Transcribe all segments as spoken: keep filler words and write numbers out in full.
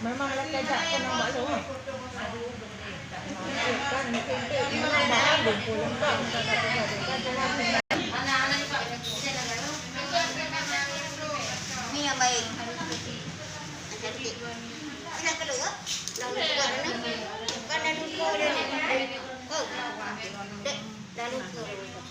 Memang lagi ajak kena buat tu. Ni yang baik. Cantik. Sila keluar. Lalu juga ni. Kan dah lupa dia. Oh. Dek, dah lupa dia.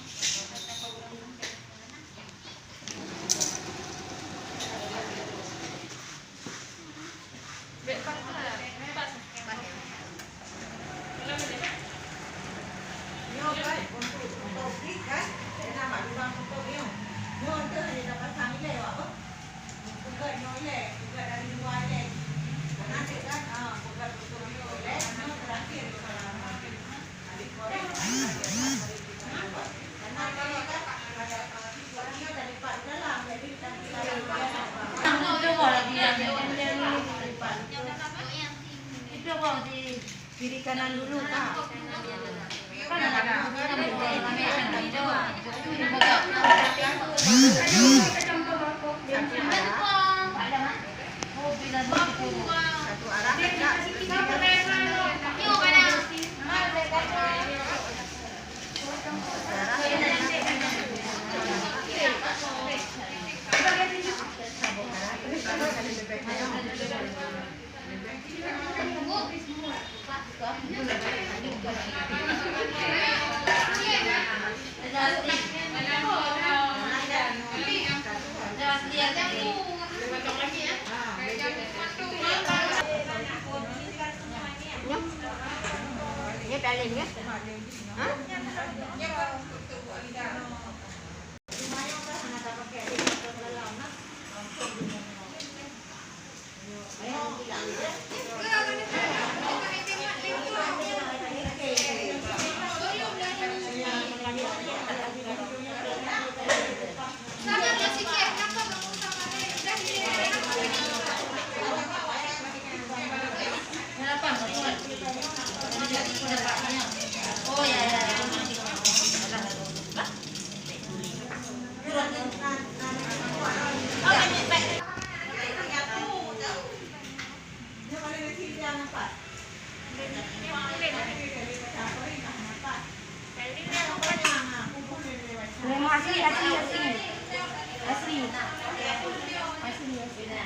Kiri kanan dulu, Kak. Satu arah, Kak. Nyoe, nyoe paléng, nyoe. Ha? Asri, asri, asri. Asri. Asri, asri.